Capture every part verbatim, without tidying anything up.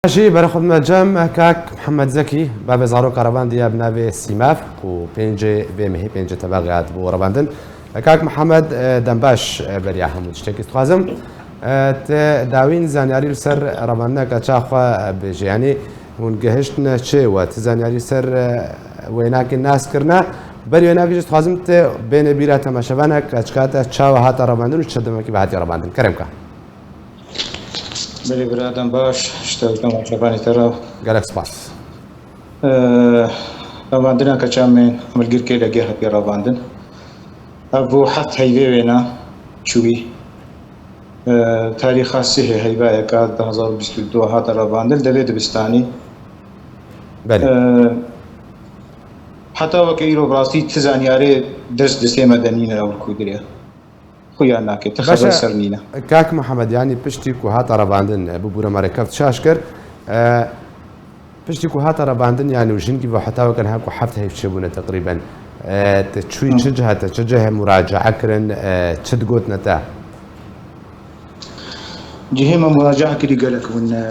Jî berê xwe dime cem kak Mihemed Zekî, bavê zaroka revandiye bi navê Sîmav, ku pêncê vê mehê, pêncê tebaxê hatibû revandin. Kak Mihemed, e, dem baş, e, beriya hemû tiştekî dixwazim. E, te dawîn zanyarî li ser revandineke çaxwe bêje, yanî hûn gihiştine çê we, ti zanyarî ser, e, wênakê nas kirine. Berî wênakê jî dixwazim te bêne bîra temaşevanek, çika te çawa hate revandin û çi demekî ve hatiye revandin. Kerem ka. Belê bira, dem baş, ji te û temaşevanê te re. Gelek spas. Ee, Revandina keça me em li Girkê Legê hatiye revandin. Ev bû heft heyvê wêna çûyî. Ee, tarîxa sihê heyvayeka du hezar û bîst û du hate revandin, devê dibistanî. Belê. Ee, heta weke îro bi rastî ti zanyarê dest destê me de nîne ew li ku diriye. Xuya nake, ti Baş e, xeber ser nîne. Kak Mihemed, yanî piştî ku hate revandin, e, bibûre me re keft şaş kir. E, piştî ku hate revandin, yanî û jin gî ve heta weke niha ku heft heyv çêbûne teqrîben. E, te çûyî Hı. çi cih te, çi cihê muracae kirin, e, çi digotine te? Cihê me muracae kirî gelek bûn, e,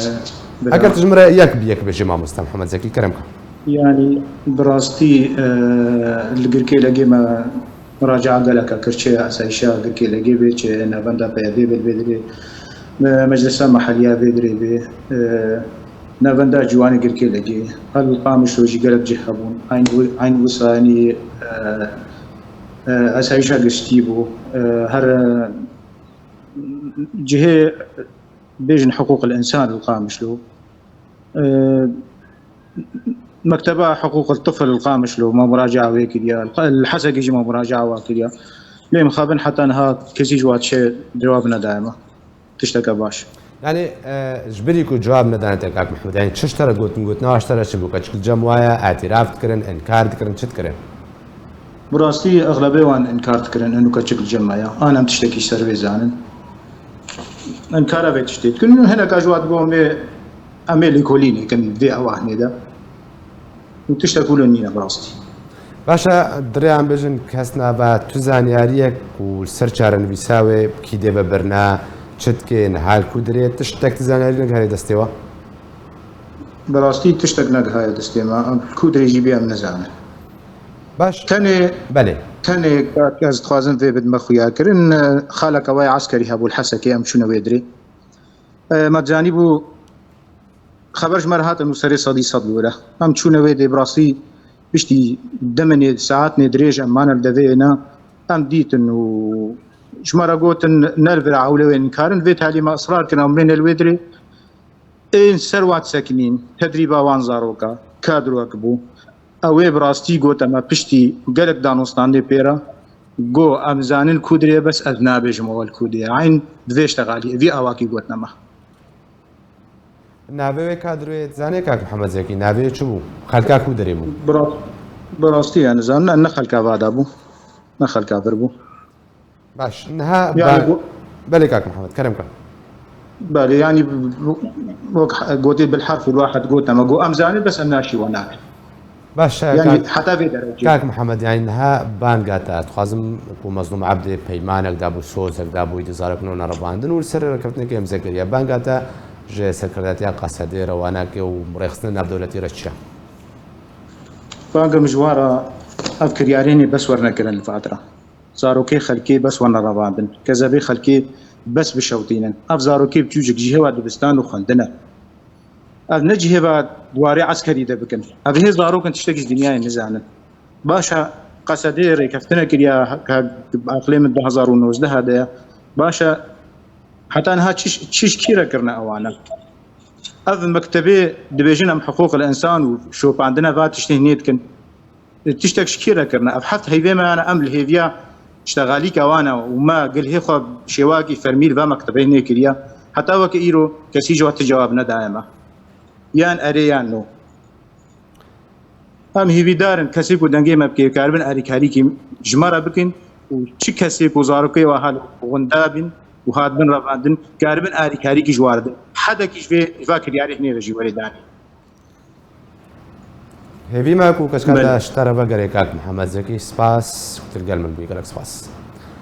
bira. Eger tu ji min re yek bi yek bêjî mamoste Mihemed Zekî, kerem ka. Yanî bi rastî, e, li Girkê Legê me muracae gelek kir, çi asayîşa Girkê Legê bê, çi navenda P Y D'ê bê li vê dirê, me-, meclisa meheliya vê dirê bê, e, navenda ciwanê Girkê Legê. Hal li Qamişlo jî gelek cih hebûn. Eyn wi-, eyn wisa, yanî, e, e, asayîşa giştî bû. E, her, e, cihê bêjin hiqûq el însan li Qamişlo. E, Mekteba Hiqûq el Tifl li Qamişlo me muracae wê kiriye. Li Hesekê jî me muracae wa kiriye. Lê mixabin heta niha kesî ji wa tişê cewab nedaye me. Tişteke baş. Yanî, e, ji birî ku cewab nedane te kak Mihemed, yanî çi ji te re gotin, gotina wa ji te re çi bû? Keçik li cem wa ye, îtîraf dikirin, înkar dikirin, çi dikirin? Bi rastî exlebê wan înkar dikirin, eno keçik li cem me ya. An em tiştekî ser vê zanin. Înkara vê tiştê dikin. Hineka ji wa digo em ê, em ê lêkolînê kin vê ewahnê de. Û tiştek wilo nîne bi rastî. Baş e, di rê em bêjin kes nava tu zanyariyek ku li ser çarenivîsa wê kî dê ve birina, çi dike, niha li ku dirê, tiştek tu zanyarî nigiheriye destê we? Bi rastî tiştek negihaye destê me. Em ku dirê jî bê em nizanin. Baş. Tenê, Belê. Tenê ka ez dixwazim vê bidime xuyakirin, xaleke we ya eskerî hebû li Hesekê, em çûne wê dirê. E, me dizanîbû xeber ji me re hatin û serê sedî sed li wir e. Em çûne wê dê, bi rastî piştî deminê, saetinê dirêj em mane li devê êna. Em dîtin û ji me re gotin, ne li vir e, ewle wê nikarin. Vê talî me israr kirin, em rêne li wê dirê. Ên ser wat sekinîn, tedrîba wan zaroka, kadroyek bû. Ew ê bi rastî gote me piştî gelek danûstandê pê re. Go, em zanin ku dirê, bes ez nabêjim ew li ku dirê. Eyn di vê ştexalî, vî awakî gotine me. Navê wê kadroyê dizanê kak Mihemed Zekî, navê wê çi bû? Xelka ku derê bû? Bi rast-, bi rastî yani zanin, ne xelka vada bû. Ne xelka vir bû. Baş, niha Yani ba-, bu Belê kak Mihemed, kerem ka. Belê, yani bu, bu, wek gotê bil harf û wahid got, ama got em zanin, bes em naşî we nabê. Baş e, Yani kak, heta vê derecê. Kak Mihemed, yani niha banga te, dixwazim ku Mezlûm Ebdê peymanek dabû, sozek dabû, îdî zarok nû nerevandin û li ser rêkeftinekê îmze kiriye. Banga te ji serkirdatiya Qesedê, Rewanakê û rêxistina navdewletî re çi ye? Banga min ji wan re ev kiryarê hînê bes wernekirin li fatra. Zarokê xelkê bes werne revandin. Kezebê xelkê bes bişewtînin. Ev zarokê biçûcik jî hewa dibistan û xwendine. Ev ne cihê ve di warê eskerî de bikin. Ev hê zarok in tiştekî ji dinyayê nizanin. Baş e, Qesedê rêkeftinek kiriya, he-, he-, aqilê min du hezar û nozdeh de ye. Baş e, heta niha çi, çi ji kî re kirine ewane? Ev mektebê dibêjin em hiqûqil însan û şopandina va tiştê hînê dikin. Tiştek ji kî re kirine? Ev heft heyvê me, yani em li hêviya ştexalîka wan e û me gilhê xwe şêwakî fermî li va mektebê nêkiriye. Heta weke îro kesî ji we ti cewab nedaye me. Yan erê yan no. Em hîvîdar in kesê ku dengê me bike, karibin alîkarîkî ji me re bikin û çi kesê ku zarokê we hal winda bin û hat bin revandin, karibin alîkarîkî ji we re din. Hedekî ji vê, ji va kiryarê hînê ve jî werê danê. Hêvî me ku keşka Belê. te ji te re vegerê kak Mihemed Zekî. Spas ku tu li gel min bûyî. Gelek spas.